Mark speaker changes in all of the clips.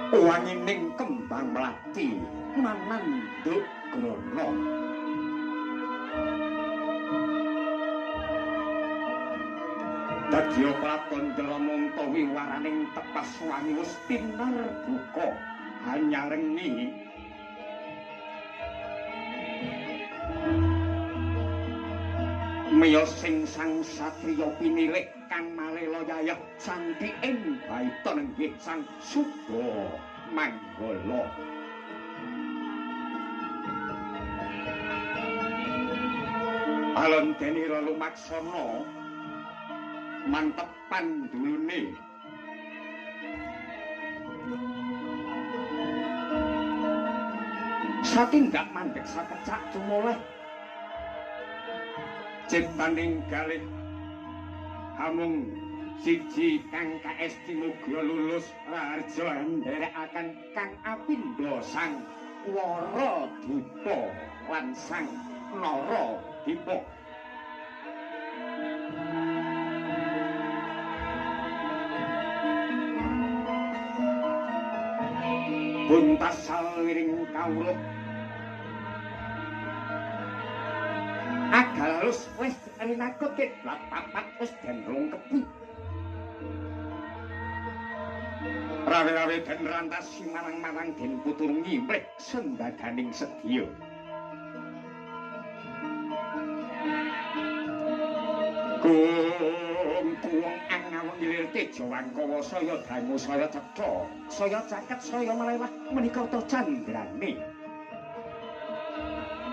Speaker 1: Wangining kembang melati mananduk grana. Dadya platon delamunta wiwaraning tepas wangi wis tinarbuka hanyarengi. Miyos sing sang satriya pinilih kang malela yayah santhiing baita nenggih sang Suba Manggala. Alon denira lumaksana mantep pandulune. Satindak mandhek sakecak tumoleh ciptaning galih hamung siji kang kaesti muga lulus raharja nderekaken kang apindha sang Wara Dipa lan sang Nara Dipa. Buntas salwiring kawruh agalus wis rinakut kiblat papat wis den rungkepi. Rawe-rawe den rantasi marang-marang den puturungi mrih sendadaning sedya. Kung angaweng ilir teja wangkawa saya dangu saya cetha, saya caket saya melewah menika ta candrane.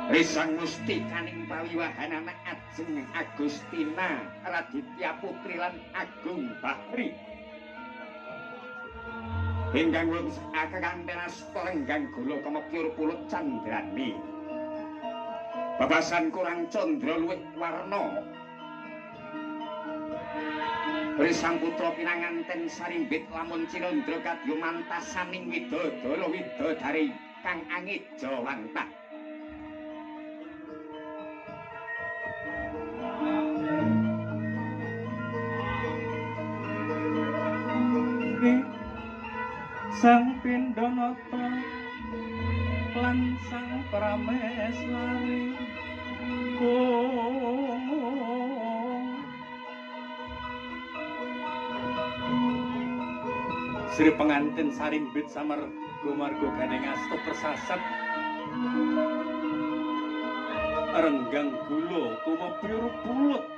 Speaker 1: Risang mustikaning pawiwahan anak Ajeng Agustina Raditya Putri lan Agung Bahri. Ingkang wus akanten asta renggang gula kemepyur pulut candrane. Babasan kurang candra luwih warna. Risang putra pinanganten sarimbit lamun cinandra kadya mantasaning widodara widodari kang angeja wantah.
Speaker 2: Sang Pindhanata lan sang Prameswari Sri pengantin sarimbit samarga marga gandeng asta persasat renggang gula tumepyur pulut.